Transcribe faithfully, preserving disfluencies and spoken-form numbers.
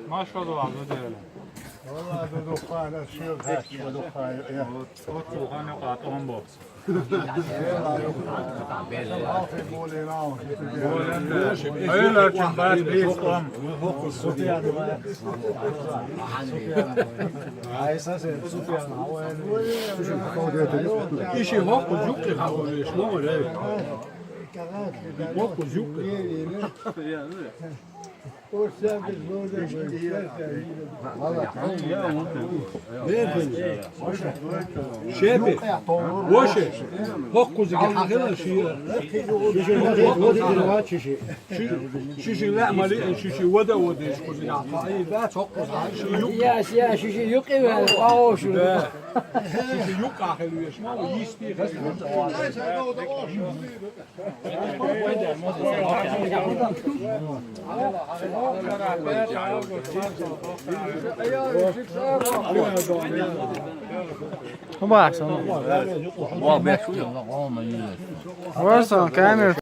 Maşallah, bu da öyle. Vallahi, bu dokuz tane şey yok, ha, bu dokuz tane yok, ya. O, o dokuz tane yok, at on bu. Öyle çünkü ben bir on. Işi hoku zukki ha, o iş ne olur, evet. Hoku zukki. Beyefendi. Şey bir. Boş ver. Hoku zukki ha, şey. Şişi, şişi la mali, şişi vada vada, şişi la. Ay, da çok güzel. Şişi yok. Ya, ya, şişi yok eve, o şu. Şişi yok ahli yaşma, o isti. Varsa, kamera.